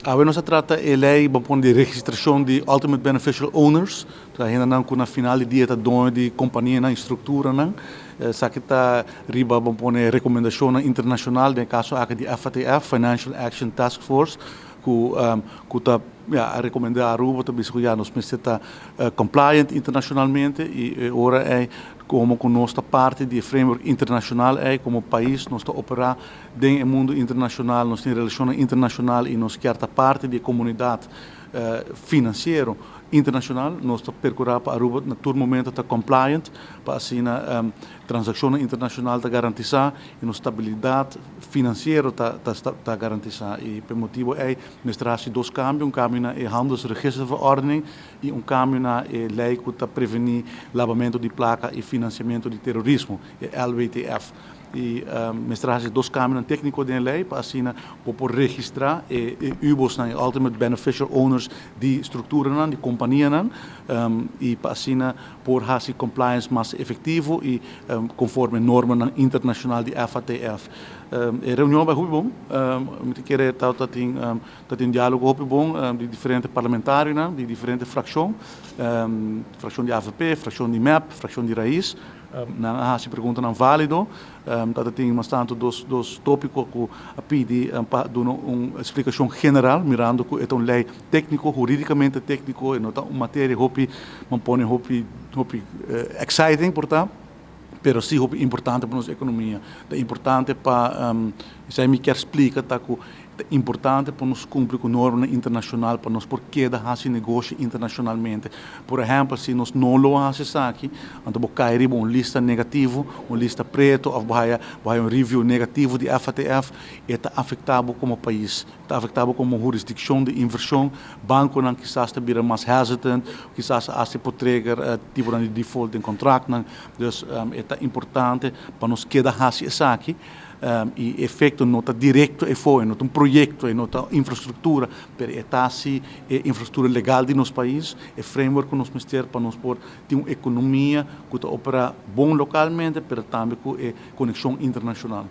Awe nos a trata e lei bo pone di registrashon di ultimate beneficial owners, ta hendenan ku na final di dia ta doño di kompanianan i strukturanan. Esaki ta riba bo pone rekomendashonnan internashonal, den e kaso aki di FATF, Financial Action Task Force, ku ku ta ya a rekomendá Aruba, ta bisa ku ya nos mester ta compliant internashonalmente i e ora ei komo ku nos ta parti di e framework internashonal ei komo pais nos ta operá Den e mundu internashonal nos tin relashonnan internashonal i nos kier ta parti di e komunidat finansiero internashonal. Nos ta perkurá pa Aruba na tur momento ta compliant pa asina transakshonnan internashonal ta garantisá i nos stabilidat finansiero ta ta garantisá. I pa e motibu ei mester hasi dos kambio, un kambio na e Handelsregisterverordening i un kambio na e lei ku ta prevení labamentu di plaka i finansiamentu di terorismo, e LWTF. I mester hasi dos kambionan tékniko den e lei pa asina bo por registrá e UBOsnan, e Ultimate Beneficial Owners, di strukturanan, di kompanianan, i pa asina por hasi compliance mas efektivo i konforme normanan internashonal di FATF. E reunion a bai hopi bon. Mi ta kere ta tin ta tin diálogo hopi bon di diferente parlamentarionan, di diferente frakshon, frakshon di avp, frakshon di mep, frakshon di rais. Nan a hasi preguntanan válido. Ta ta tin mas tantu dos tópiko ku a pidi pa duna un splikashon general, mirando ku e ta un lei tékniko, hurídikamente tékniko, e no ta un materia hopi, bo pone hopi hopi exciting por ta, pero sí hopi importante pa nos ekonomia. Ta importante pa, esei mi kier splika ta ku Ta importante pa nos kumpli ku normanan internashonal pa nos por keda hasi negoshi internashonalmente. Por ehèmpel, si nos no lo hasi esaki, anto bo kai riba un lista negativo, un lista pretu òf bo haya bo haya un review negativo di FATF, e ta afektá bo komo pais, e ta afektá bo komo hurisdikshon di invershon. Bankonan kisas ta bira mas hesitant, kisas a hasi por trigger tiponan di default den kontraktnan. Dus e ta importante pa nos keda hasi esaki. E efecto no ta directo efo, e no ta un proyecto, e no ta infrastructura, pero e ta si e infrastructura legal di nos pais, e framework cu nos mester pa nos por tin un economia cu ta opera bon localmente, pero tambe cu e conexion internacional.